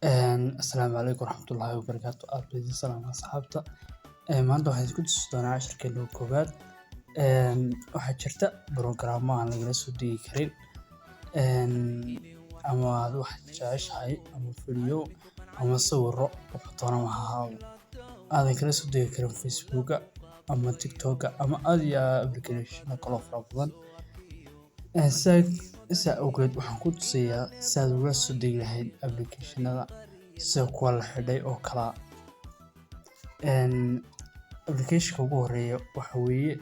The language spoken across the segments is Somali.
Asalaamu calaykum waraxmatullaahi wabarakaatu. Aad baan idin salaamay asxaabta. Maanta waxaan isku tusi doonaa casharkeena koowaad. Waxaa jirta borograamo aan lagala soo degi karin, ama aad wax jeceshahay ama video ama sawirro wuxuu doonaba ha ahaado, aadan kala soo degi karin Facebooka ama TikToka ama aad iyo application kale oo fara badan. Sidaa awgeed waxaan ku tusayaa si aad ugala soo degi lahayd application-nada sida kuwa la xidhay oo kala. Application-ka ugu horeeya waxa weeye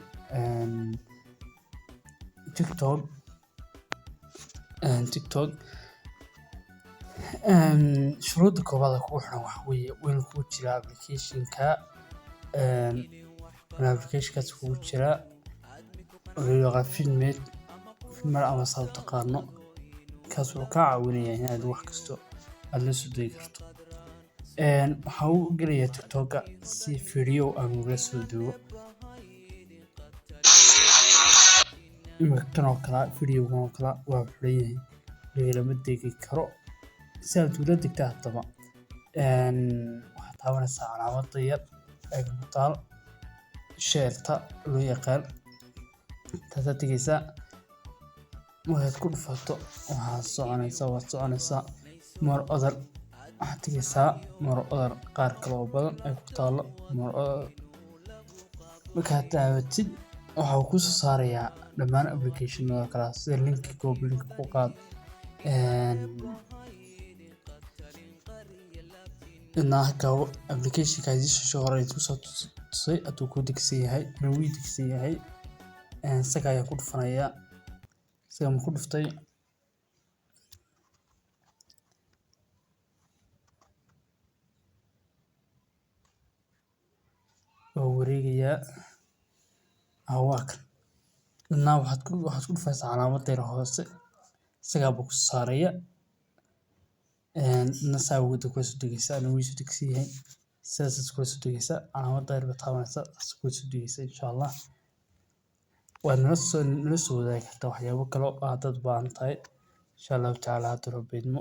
TikTok. TikTok shuruudda koowaad ee kugu xiran waxa weeye waa inuu kugu jiraa application-ka, application-kaas kugu jiraa oo loo yaqaan Vidmate ama saad u taqaano. Kaas wuxuu kaa caawinayaa inaad wax kasto aad la soo degi karto. Waxaan u gelayaa TikTok-ka si video aan ugala soo dego. Imika kan oo kale, video-gan oo kale waa xiran yahay, lagalama degi karo. Si aad ula degto haddaba, waxaad taabanaysaa calaamadda yar ee ku taal share-ta loo yaqaan. Taasaad tegaysaa. Markaad ku dhufato, waxaad soconaysaa, waad soconaysaa, more other waxaad tegaysaa, more other qaar kale oo badan ay ku taalo more other. Markaad taabatid, waxa uu kuu soo saarayaa dhammaan application-nada kale sida link copy, link ku qaad. Application-ka hore ku soo tusay hadduu kuu degsan yahay, inuu ii degsan yahay, isaga ayaan ku dhufanayaa. Isaga ma ku dhuftay? Waa wareegayaa. Waa kan. Dadna waxaad ku dhufaysaa calaamadda yar hoose, isagaa buu ku saaraya. Dadna saa awgeed kula soo degaysaa, anigu wuu ii soo degsan yahay. Sidaas kula soo degaysaa, calaamadda yar baad taabanaysaa, saas kula soo degaysaa insha Allah. Waad nala soo wadaagi kartaa waxyaabo kale oo aad u baahan tahay insha Allahu tacaala haddii Rabbi idmo.